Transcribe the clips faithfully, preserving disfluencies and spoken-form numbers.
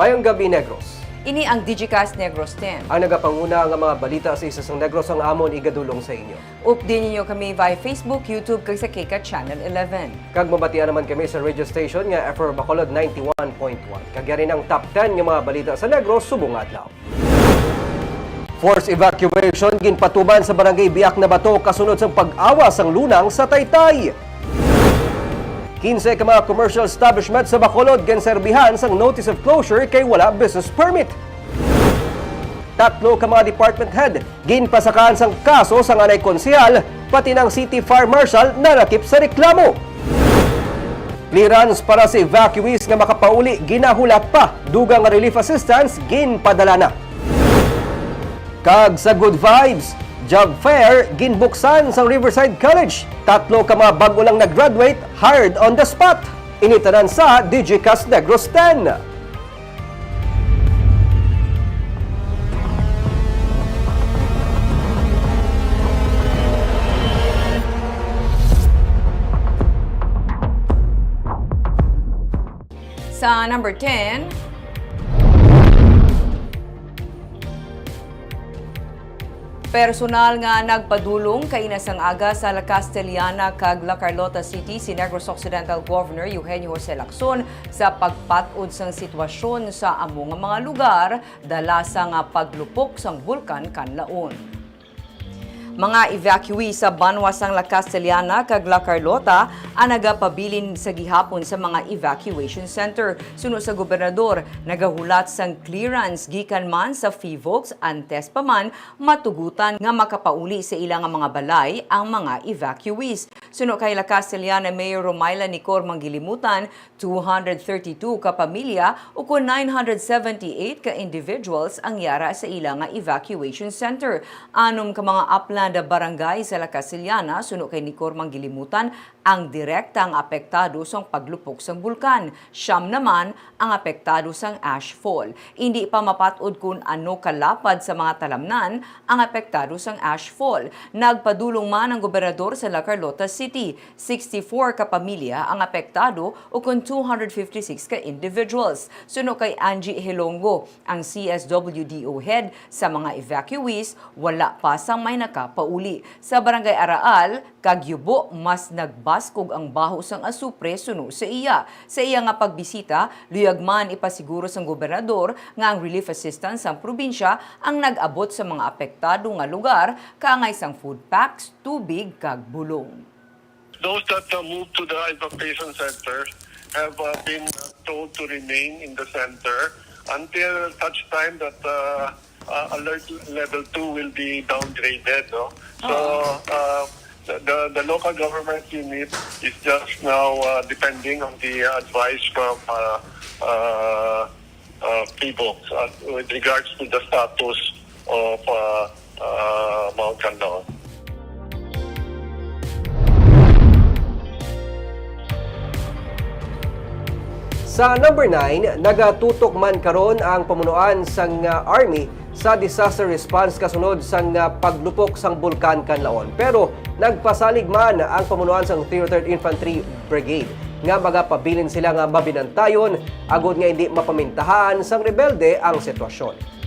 Mayong gabi, Negros. Ini ang Digicast Negros ten. Ang nagapanguna nga mga balita sa isa sang Negros ang amon igadulong sa inyo. Updi ninyo kami via Facebook, YouTube, kag sa KCAT Channel eleven. Kag mabatian naman kami sa radio station nga F R Bacolod ninety-one point one. Kag yari ang top ten nga mga balita sa Negros subong nga adlaw. Forced evacuation ginpatuman sa barangay Biak na Bato kasunod sang pag-awas sang lunang sa Taytay. Kinse ka mga commercial establishment sa Bacolod ginserbihan sang notice of closure kay wala business permit. Tatlo ka mga department head ginpasakaan sang kaso sang anay konsehal, pati nang city fire marshal narakip sa reklamo. Clearance para sa evacuees nga makapauli ginahulat pa, dugang nga relief assistance ginpadala na. Kag sa good vibes, job fair ginbuksan sang Riverside College. Tatlo ka mga bag-o lang nag-graduate, hired on the spot. Ini tanan sa Digicast Negros ten. Sa number ten, personal nga nagpadulong kaina sang aga sa La Castellana kag La Carlota City si Negros Occidental Governor Eugenio Jose Lacson sa pagpat-od sang sitwasyon sa amo nga mga lugar dala sang paglupok sang Bulkan Kanlaon. Mga evacuee sa banwa sang La Castellana kag La Carlota ang nagapabilin sa gihapon sa mga evacuation center. Suno sa gobernador, nagahulat sang clearance gikan man sa PHIVOLCS antes pa man matugutan nga makapauli sa ila nga mga balay ang mga evacuees. Suno kay La Castellana Mayor Romaila Nicor Manggilimutan, two hundred thirty-two ka pamilya, ukon nine hundred seventy-eight ka individuals ang yara sa ila nga evacuation center. Anom ka mga upland barangay sa La Castellana, suno kay Nicor Manggilimutan, ang direkta nga apektado sang paglupok sang bulkan. Siyam naman ang apektado sang ashfall. Indi pa mapat-od kon ano kalapad sa mga talamnan ang apektado sang ashfall. Nagpadulong man ang gobernador sa La Carlota City. Sixty-four ka pamilya ang apektado, ukon two hundred fifty-six ka individuals. Suno kay Angie Hilongo, ang C S W D O head, sa mga evacuees, wala pa sang may nakapauli. Sa Barangay Araal kag Yubo, mas nagbaskog ang baho sang asupre suno sa iya. Sa iya nga pagbisita, luyag man ipasiguro sang gobernador nga ang relief assistance sang probinsya ang nag-abot sa mga apektado nga lugar, kaangay sang food packs, tubig, kag bulong. Those that, uh, move to the evacuation center have, uh, been, uh, told to remain in the center until such time that, uh, uh, alert level two will be downgraded, no? So, uh, the, the, the local government unit is just now, uh, depending on the advice from, uh, uh, uh, PHIVOLCS, uh, with regards to the status of, uh, uh, Mount Kanlaon. Sa number nine, nagatutok man karon ang pamunuan sang, uh, Army sa disaster response kasunod sang, uh, paglupok sang Bulkan Kanlaon. Pero nagpasalig man ang pamunuan sang three oh third Infantry Brigade nga magapabilin sila nga mabinantayon agod nga indi mapamintahan sang rebelde ang sitwasyon.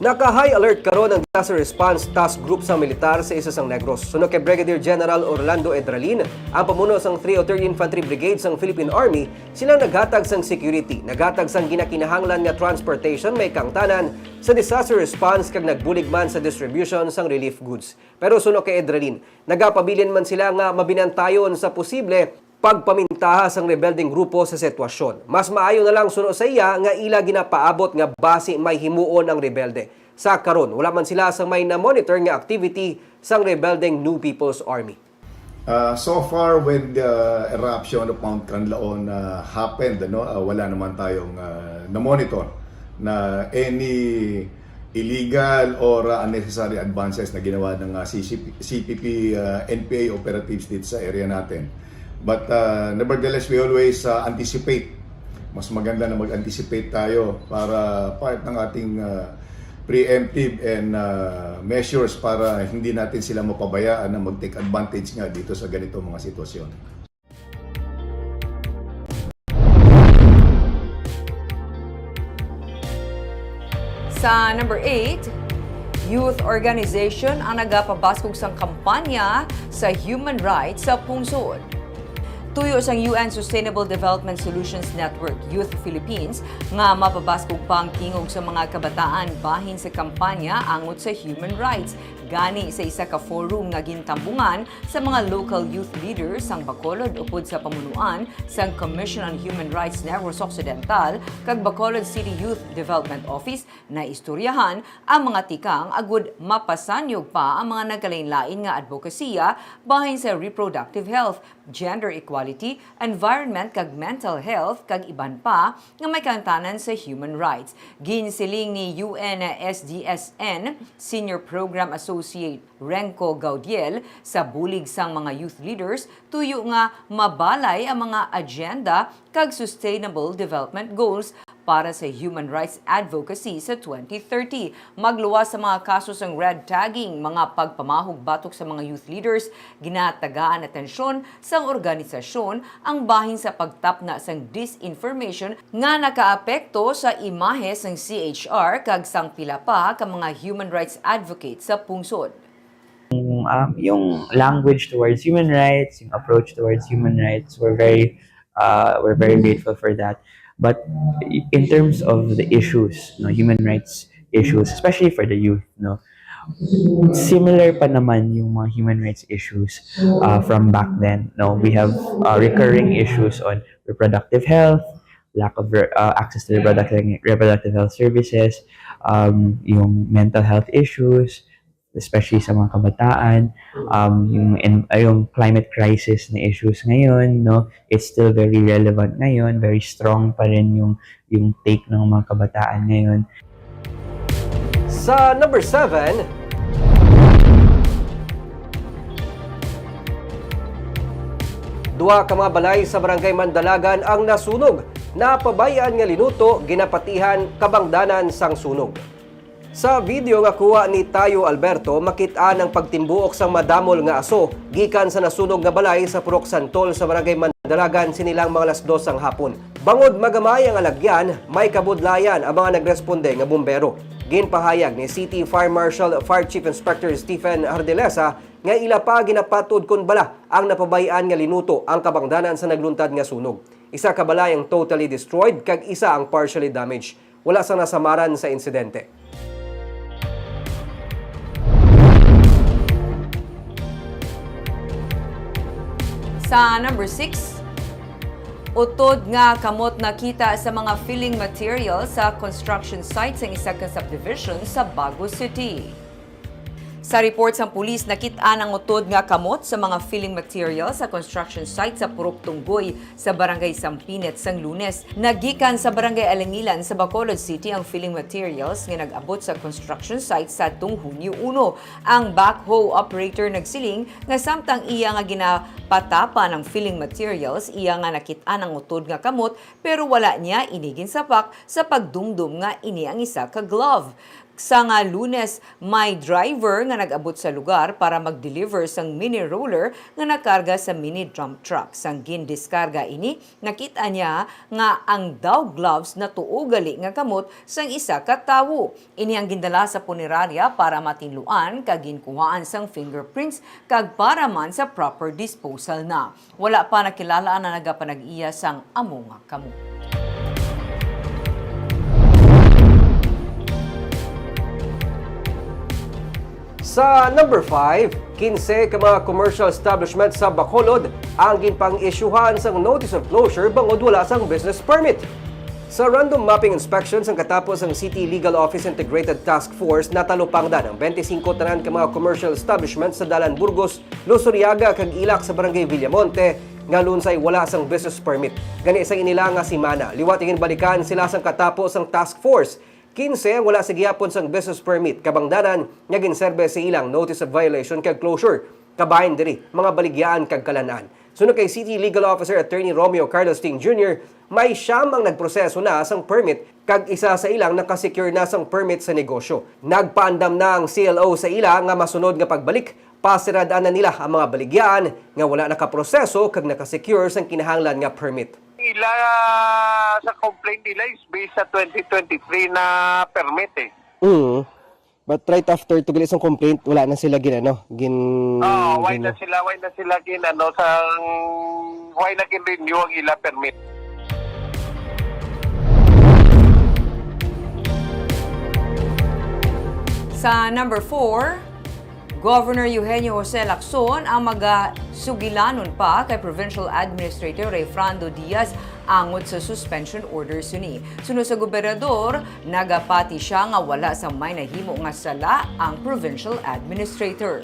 Naka-high alert karon ang Disaster Response Task Group sang militar sa isla sang Negros. Suno kay Brigadier General Orlando Edralin, ang pamuno sang three oh third Infantry Brigade sang Philippine Army, sila naghatag sang security, naghatag sang ginakinahanglan nga transportation may kaangtanan sa disaster response kag nagbulig man sa distribution sang relief goods. Pero suno kay Edralin, nagapabilin man sila nga mabinantayon sa posible pagpamintaha sang rebeldeng grupo sa sitwasyon. Mas maayo na lang suno sa iya nga ila ginapaabot nga basi may himuon ang rebelde. Sa karon, wala man sila sa may na-monitor nga activity sang rebeldeng New People's Army. Uh, so far, when the eruption of Mount Kanlaon, uh, happened, ano, uh, wala naman tayong, uh, na-monitor na any illegal or, uh, unnecessary advances na ginawa ng, uh, C C P, C P P, uh, N P A operatives dito sa area natin. But, uh, nevertheless, we always, uh, anticipate. Mas maganda na mag-anticipate tayo para part ng ating, uh, preemptive and, uh, measures para hindi natin sila mapabayaan na mag-take advantage nga dito sa ganitong mga sitwasyon. Sa number eight, youth organization ang nagapabaskog sang kampanya sa human rights sa pungsod. Tuyo sang U N Sustainable Development Solutions Network, Youth Philippines, nga mapabaskog pa ang tingog sa mga kabataan bahin sa kampanya angot sa human rights. Gani, sa isa ka forum nga gintambungan sa mga local youth leaders sang Bacolod upod sa pamunuan sang Commission on Human Rights Negros Occidental kag Bacolod City Youth Development Office, naistoryahan ang mga tikang agud mapasanyog pa ang mga nagkalainlain nga adbokasiya bahin sa reproductive health, gender equality, environment kag mental health, kag iban pa nga may kaangtanan sa human rights. Ginsiling ni U N S D S N Senior Program Associate Renco Gaudiel sa bulig sang mga youth leaders, tuyo nga mabalay ang mga agenda kag sustainable development goals para sa human rights advocacy sa twenty thirty. Magluwas sa mga kaso sang red tagging, mga pagpamahog batok sa mga youth leaders, ginatagaan atensyon sang organisasyon ang bahin sa pagtapna sang disinformation nga nakaapekto sa imahe sang C H R kag sang pila pa ka mga human rights advocate sa pungsod. Um, yung language towards human rights, yung approach towards human rights, we're very uh, we're very grateful for that. But in terms of the issues, no, human rights issues, especially for the youth, no, similar pa naman yung mga human rights issues uh, from back then. No, we have uh, recurring issues on reproductive health, lack of re- uh, access to reproductive reproductive health services, um, yung mental health issues, especially sa mga kabataan, um, yung en- uh, yung climate crisis na issues ngayon, no, it's still very relevant ngayon, very strong pa rin yung yung take ng mga kabataan ngayon. Sa number seven, duha ka mga balay sa Barangay Mandalagan ang nasunog. Napabay-an nga linuto, ginapatihan, kabangdanan sang sunog. Sa video nga kuha ni Tayo Alberto, makit-an ang pagtimbuok sang madamol nga aso gikan sa nasunog nga balay sa Purok Santol sa Barangay Mandalagan sini lang mga alas dos sang hapon. Bangod magamay ang alagyan, may kabudlayan ang mga nagresponde nga bumbero. Ginpahayag ni City Fire Marshal Fire Chief Inspector Stephen Hardelesa nga ila pa ginapatod kon bala ang napabay-an nga linuto ang kabangdanan sa nagluntad nga sunog. Isa ka balay ang totally destroyed kag isa ang partially damaged. Wala sang nasamaran sa insidente. Sa number six, utod nga kamot nakita sa mga filling material sa construction site sa isa ka subdivision sa Bago City. Sa report sang pulis, nakit-an ang utod nga kamot sa mga filling material sa construction site sa Purok Tunggoy sa Barangay Sampinet sang Lunes. Nagikan sa Barangay Alangilan sa Bacolod City ang filling materials nga nag-abot sa construction site sadtong Hunyo uno. Ang backhoe operator nagsiling nga samtang iya nga ginapatapan ang filling materials, iya nga nakit-an ang utod nga kamot, pero wala niya ini ginsapak sa pagdumdom nga ini ang isa ka glove. Sa nga Lunes, may driver nga nag-abot sa lugar para mag-deliver sang mini roller nga nakarga sa mini dump truck. Sang gindiskarga ini, nakit-an niya nga ang daw gloves natuo gali nga kamot sang isa ka tawo. Ini ang gindala sa punerarya para matinluan kag ginkuhaan sang fingerprints kag para man sa proper disposal na. Wala pa nakilala ang nagapanag-iya sang amo nga kamot. Sa number five, kinse ka mga commercial establishment sa Bacolod ang ginpang-isyuhan sang notice of closure bangod wala sang business permit. Sa random mapping inspection sang katapos ang City Legal Office Integrated Task Force, natalupangdan ang twenty-five tanan ka mga commercial establishment sa Dalan Burgos, Luzuriaga kag Ilak sa Barangay Villamonte nga lunsay wala sang business permit. Gani sa inila nga semana, liwat ginbalikan sila sang katapos sang task force. Kinse ang wala sa gihapon sang business permit, kabangdanan nga ginserbe sa ilang notice of violation kag closure. Kabahin diri, mga baligyaan kag kalan-an. Suno kay City Legal Officer Attorney Romeo Carlos Ting Junior, may siyam ang nagproseso na sang permit kag isa sa ilang nakasecure na sang permit sa negosyo. Nagpaandam na ang C L O sa ila nga masunod nga pagbalik, pasirad-an na nila ang mga baligyaan nga wala nakaproseso kag nakasecure sang kinahanglan nga permit. Ila sa complaint nila is based sa twenty twenty-three na permit eh. Mm. But right after to gali sang complaint, wala na sila gin-, ano, gin-, Oh, why gin- na sila, why na sila gin-, ano, sang, why na gin-renew ang ila permit? Sa number four, Governor Eugenio Jose Lacson ang magasugilanon pa kay Provincial Administrator Rayfrando Diaz angot sa suspension order sini. Suno sa gobernador, nagapati siya nga wala sa may nahimo nga sala ang provincial administrator.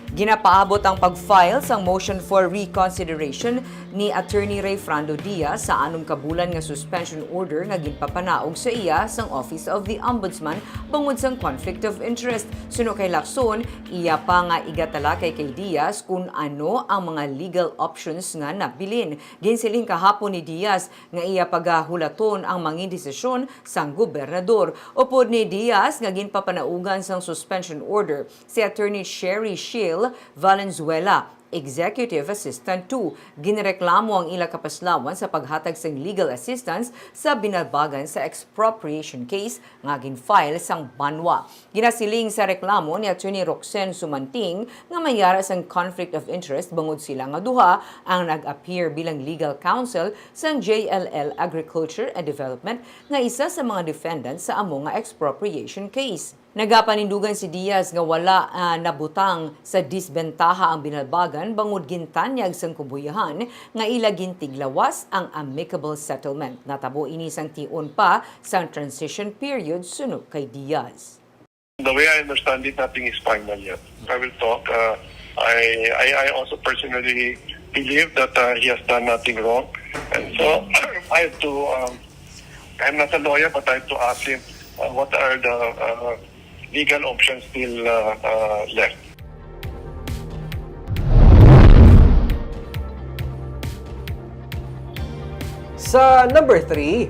Ginapaabot ang pag-file sang motion for reconsideration ni Attorney Rayfrando Diaz sa anom ka bulan nga suspension order nga ginpapanaog sa iya sang Office of the Ombudsman bangod sang conflict of interest. Suno kay Lacson, iya pa nga igatalakay kay Diaz kun ano ang mga legal options nga nabilin. Ginsiling kahapon ni Diaz nga iya pagahulaton ang mangin desisyon sang gobernador. Upod ni Diaz nga ginpapanaugan sang suspension order si Attorney Sherry Shiel Valenzuela, Executive Assistant two. Ginreklamo ang ila kapaslawan sa paghatag sang legal assistance sa binalbagan sa expropriation case nga gin-file sang banwa. Ginasiling sa reklamo ni Attorney Roxanne Sumanting nga may yara sang conflict of interest bangod sila nga duha ang nag-appear bilang legal counsel sang J L L Agriculture and Development nga isa sa mga defendants sa amo nga expropriation case. Nagapanindugan si Diaz nga wala, ah, nabutang sa disbentaha ang binalbagan bangod gintanyag sang kumbuyahan nga ila gintiglawas ang amicable settlement. Natabo ini sang tion pa sang transition period suno kay Diaz. The way I understand it, nothing is final yet. I will talk. Uh, I, I, I also personally believe that, uh, he has done nothing wrong. And so, I have to, um, I'm not a lawyer, but I have to ask him, uh, what are the, uh, legal options still, uh, uh, left. Sa number three,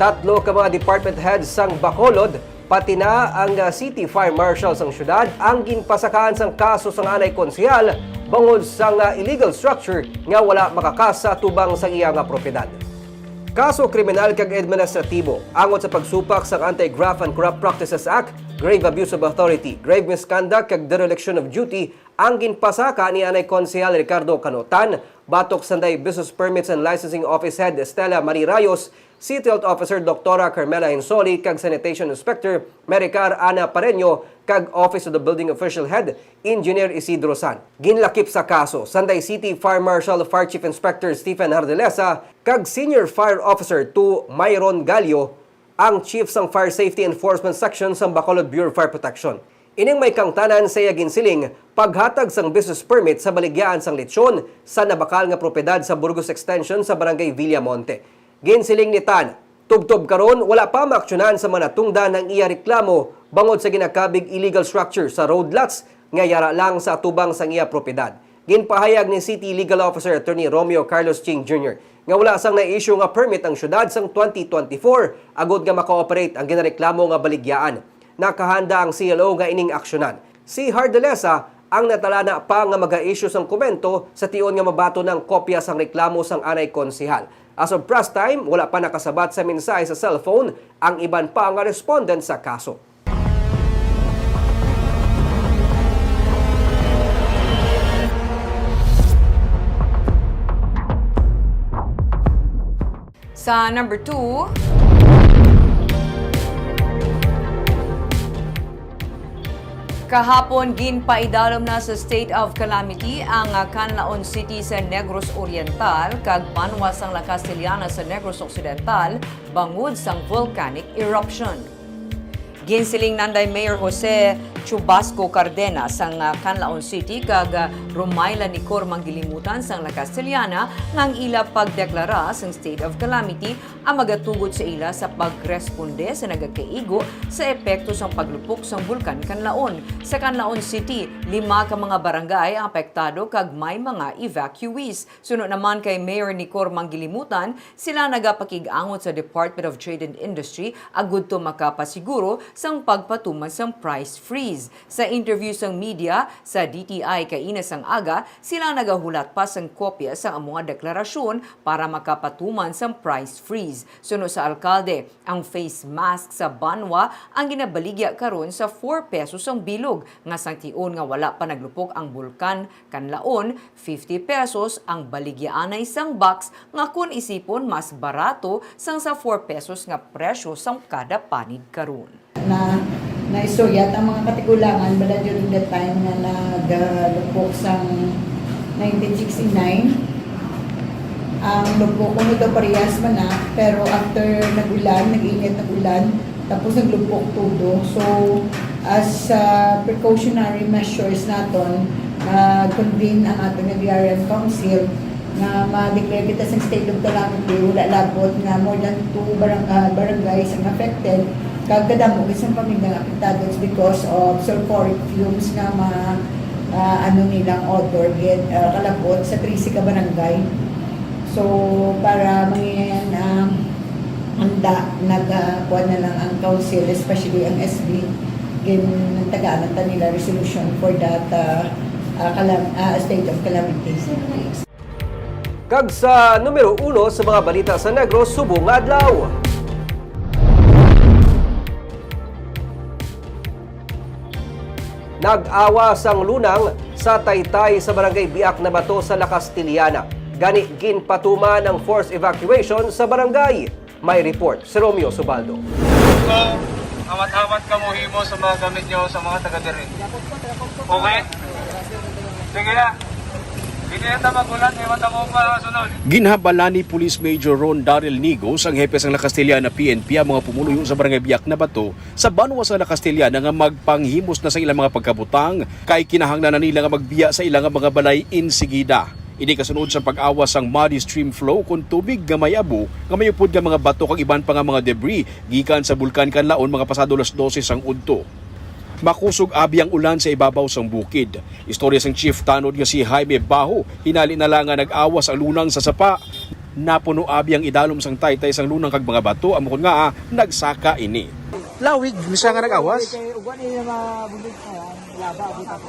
tatlo ka mga department heads sang Bacolod, pati na ang, ah, City Fire Marshal sang syudad ang ginpasakaan sang kaso sang anay konsehal bangod sang, ah, illegal structure nga wala makakas sa atubang sang iya nga propiedad. Kaso kriminal kag administratibo angot sa pagsupak sang Anti-Graft and Corrupt Practices Act, grave abuse of authority, grave misconduct kag dereliction of duty ang ginpasaka ni anay Konsehal Ricardo Canutan batok sanday Business Permits and Licensing Office Head Stella Marie Rayos, City Health Officer Doktora Carmela Hinsoli, kag Sanitation Inspector Mericar Ana Pareño, kag Office of the Building Official Head Engineer Isidro San. Ginlakip sa kaso sanday City Fire Marshal Fire Chief Inspector Stephen Hardelesa kag Senior Fire Officer two Myron Gallo, ang chief sang Fire Safety Enforcement Section sang Bacolod Bureau of Fire Protection. Ining may kaangtanan sa iya ginsiling paghatag sang business permit sa baligyaan sang lechon sa nabakal nga propiedad sa Burgos Extension sa Barangay Villamonte. Ginsiling ni Tan, tubtob karon wala pa maaksyonan sa mga natungdan ang iya reklamo bangod sa ginakabig illegal structure sa road lots nga yara lang sa atubang sang iya propiedad. Ginpahayag ni City Legal Officer Attorney Romeo Carlos Ching Junior nga wala sang na-issue nga permit ang syudad sang twenty twenty-four agod nga maka-operate ang ginareklamo nga baligyaan. Nakahanda ang C L O nga ining aksyonan. Si Hardelesa ang natalana pa nga maga-issue sang komento sa tion nga mabaton ang kopya sang reklamo sang anay konsehal. As of press time, wala pa nakasabat sa mensahe sa cellphone ang iban pa nga respondent sa kaso. Sa number two, kahapon ginpaidalom na sa state of calamity ang, ah, Canlaon City sa Negros Oriental kag banwa sang La Castellana sa Negros Occidental bangod sang volcanic eruption. Ginsiling nanday Mayor Jose Chubasco Cardenas sang, ah, Canlaon City kag, ah, Romayla Nicor Manggilimutan sang La Castellana nga ang ila pagdeklara sang state of calamity ang magatugot sa ila sa pagresponde sa nagakaigo sa epekto sang paglupok sang Bulkan Canlaon. Sa Canlaon City, lima ka mga barangay ang apektado kag may mga evacuees. Suno naman kay Mayor Nicor Manggilimutan, sila nagapakig-angot sa Department of Trade and Industry agud to makapasiguro sang pagpatuman sang price freeze. Sa interview sang media sa D T I kaina sang aga, sila nagahulat pa sang kopya sang amo nga deklarasyon para makapatuman sang price freeze. Suno sa alkalde, ang face mask sa Banwa ang ginabaligya karon sa four pesos ang bilog, nga sang tion nga wala pa naglupok ang bulkan Kanlaon, fifty pesos ang baligyaanay sang box, nga kon isipon mas barato sang sa four pesos nga presyo sang kada panid karon. Na naisuyat ang mga katigulangan bala during the time nga nagalupok sang nineteen sixty-nine. Ang lupok kuno daw parehas man na, pero after nag-ulan, nag-init, nag-ulan, tapos naglupok todo. So, as, ah, precautionary measures naton, nag-convene ang aton nga agrarian council nga ma-declare kita sang state of calamity. Wala labot nga more than two barang-, ah, barangays ang affected. Kag kadamo gid sang pamilya nga apektado, it's because of sulfuric fumes nga ma-, ah, ano nila ang odor gid, ah, kalabot sa trese ka barangay. So, para mangin, ah, handa, nag, ah, kuwan na lang ang council, especially ang S B, gin-, nagtagaan ta nila resolution for that, ah, ah, calam-, ah, state of calamity. Kag sa numero uno sa mga balita sa Negros subong nga adlaw. Nag-awas ang lunang sa taytay sa barangay Biak na Bato sa La Castellana. Gani, ginpatuman ang forced evacuation sa barangay. May report si Romeo Subaldo. So, awat-awat kamo himo sa mga gamit nyo sa mga taga diri. Okay? Sige na. Hindi na ta magulat, iwan ta mo pa sunod. Ginhambal ni Police Major Ron Daryl Nigos, ang hepe sang La Castellana P N P, ang mga pumuluyo sa Barangay Biak na Bato sa banwa sa La Castellana nga magpanghimos na sa ilang mga pagkabutang, kay kinahanglan na nila nga magbiya sa ilang mga balay insigida. Ini kasunod sa pag-awas sang muddy stream flow kon tubig nga may abo nga may upod nga mga bato kag iban pa nga mga debris gikan sa Bulkan Kanlaon mga pasado alas dose sang udto. Makusog abi ang ulan sa ibabaw sang bukid. Istorya sang chief tanod nga si Jaime Baho, hinali na lang nga nag-awas ang lunang sa sapa. Napuno abi ang idalom sang taytay sang lunang kag mga bato, amo kon nga, ah, nagsaka ini. Lawig ni siya nga nag-awas? Kay ugwan ni nga mabundok, ah, laba, abot ako.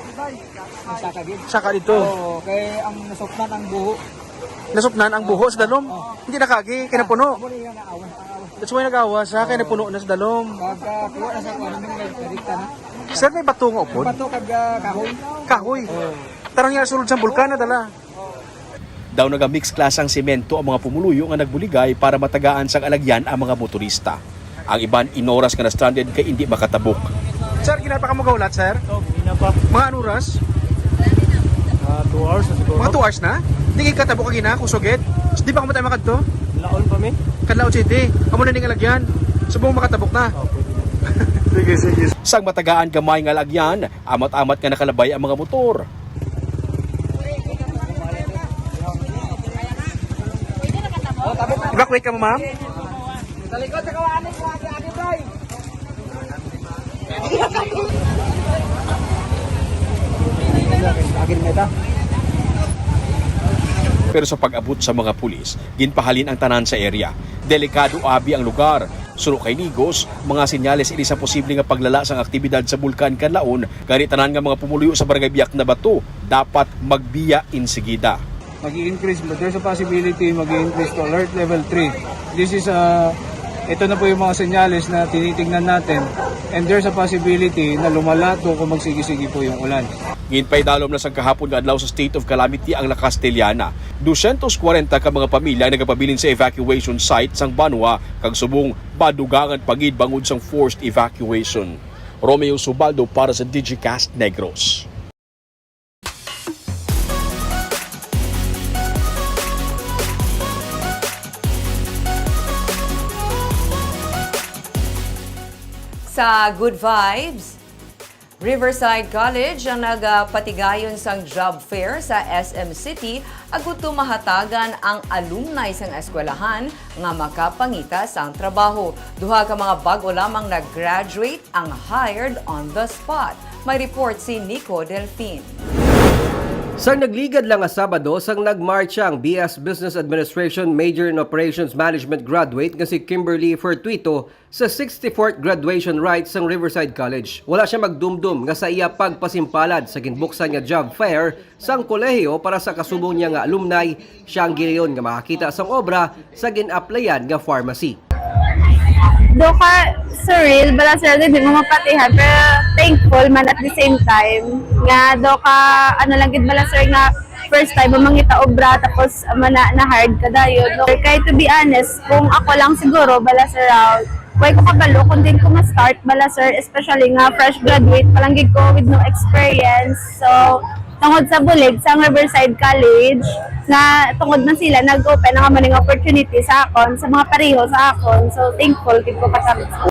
Ang saka gid. Saka dito? Oo, kay ang nasuknan ang buho. Nasuknan ang buho sa dalom? Oo. Hindi nakagi, kay napuno. Amo ni nga naawan, ang awan. That's why nag-awas, ha? Kay napuno na sa dalom. Pagka kuha na sa kuha namin, may direkta na. Sir, may bato nga upod? Bato kag, ah, kahoy. Kahoy? Oo. Tarong niya sulod sa bulkan na dala. Daw naga-mix class ang semento ang mga pumuluyo nga nagbuligay para matagaan sang alagyan ang mga motorista. Ang iban inoras nga na-stranded kay indi makatabok. Sir, ginapa ka mo gahulat, sir? Oh, ginapa. Mga ano oras? Ah, two hours na siguro. Mga two hours na? Di kayo katabok kagina, kusog gid? Di pa kamatay makadto? Laon pa mi. Kanlaon City. Amo na ning alagyan. Subong makatabok na. Oh, pwede na. Sige, sige. Sang matagaan gamay nga alagyan, amat-amat nga nakalabay ang mga motor. Evacuate ka mo, ma'am? Pero sa pag-abot sa mga pulis, ginpahalin ang tanan sa area. Delikado abi ang lugar. Suno kay Nigos, mga senyales ini sa posible nga paglala sang aktibidad sa Bulkan Kanlaon, gani tanan nga mga pumuluyo sa Barangay Biak na Bato dapat magbiya insigida. Mag-i-increase, but there's a possibility mag-i-increase to alert level three. This is, uh, ito na po yung mga senyales na tinitingnan natin, and there's a possibility na lumala to kung magsige-sige po yung ulan. Ginpaidalom na sang kahapon nga adlaw sa state of calamity ang La Castellana. Dosyentos kwarenta ka mga pamilya ang nagapabilin sa evacuation site sang banwa, kag subong madugangan pa gid bangod sang forced evacuation. Romeo Subaldo para sa Digicast Negros. Sa Good Vibes, Riverside College ang nagapatigayon sang job fair sa S M City agud to mahatagan ang alumni sang eskwelahan nga makapangita sang trabaho. Duha ka mga bag-o lamang nag-graduate ang hired on the spot. May report si Nico Delfin. Sang nagligad lang nga Sabado, sang nagmarcha ang B S Business Administration Major in Operations Management graduate nga si Kimberly Fortuito sa sixty-fourth graduation rites sang Riverside College. Wala siya magdumdom nga sa iya pagpasimpalad sa ginbuksan nga job fair sang kolehiyo para sa kasubong niya nga alumni, siya ang gilayon nga makakita sang obra sa gin-applyan nga pharmacy. Do ka surreal, bala sir, di mo mapatihan, pero thankful man at the same time. Nga do ka, ano lang gid bala sir, nga first time mo mangita obra, tapos um, na, na-hard ka dayon. No? Kay to be honest, kung ako lang siguro, bala sir, ah, way ko kabalo kung din ko ma-start, bala sir, especially nga fresh graduate pa lang gid ko with no experience. So, tungod sa bulig sa Riverside College, na tungod man sila nag-open ang among opportunity sa akon, sa mga pareho sa akon. So, thankful gid ko katamsa.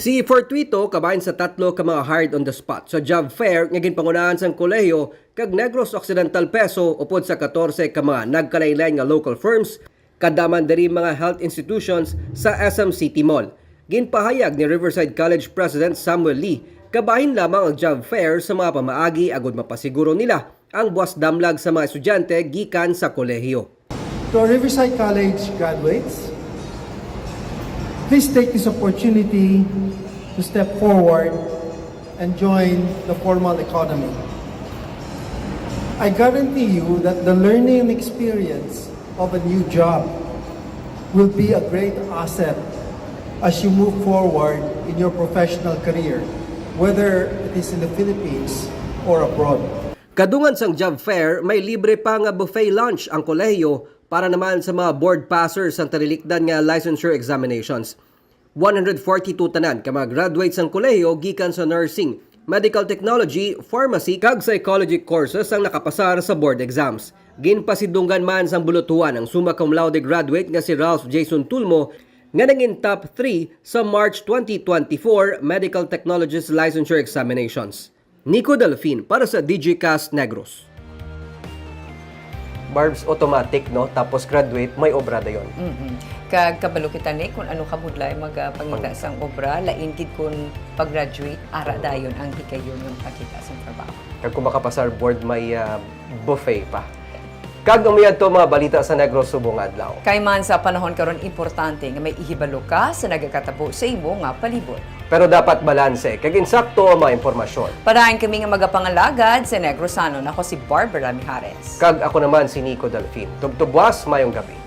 Si Fortuito kabahin sa tatlo ka mga hired on the spot sa job fair nga ginpangunahan sang kolehiyo kag Negros Occidental PESO upod sa katorse ka mga nagkalainlain nga local firms, kadam man diri mga health institutions sa S M City Mall. Ginpahayag ni Riverside College President Samuel Lee, kabahin lamang ang job fair sa mga pamaagi agud mapasiguro nila ang buwas damlag sa mga estudyante gikan sa kolehiyo. To our Riverside College graduates, please take this opportunity to step forward and join the formal economy. I guarantee you that the learning and experience of a new job will be a great asset as you move forward in your professional career, whether it is in the Philippines or abroad. Kadungan sang job fair, may libre pa nga buffet lunch ang kolehiyo para naman sa mga board passers sang talilikdan nga licensure examinations. One hundred forty-two tanan ka mga graduates sang kolehiyo gikan sa nursing, medical technology, pharmacy, kag psychology courses ang nakapasar sa board exams. Ginpasidunggan man sang bulutuhan ang summa cum laude graduate nga si Ralph Jason Tulmo nga nangin top three sa March twenty twenty-four Medical Technologist Licensure Examinations. Nico Delfin para sa Digicast Negros. Barbs, automatic, no? Tapos graduate, may obra dayon. Mhm. Kag kabalo kita ni kung ano kabudlay magapangita Pangita. Sang obra, lain gid kung pag-graduate, ara dayon ang higayon nga makakita sang trabaho. Kag kung makapasar board, may ah, buffet pa. Kag umiadto mga balita sa Negros subong adlaw. Kay man sa panahon karon, importante nga may ihibalo ka sa nagakatabo sa imo nga palibot. Pero dapat balanse kag insakto ang mga impormasyon. Padayon kami nga magapangalagad sa Negrosanon. Ako si Barbara Mijares. Kag ako naman si Nico Delfin. Tubtubwas, mayong gabi.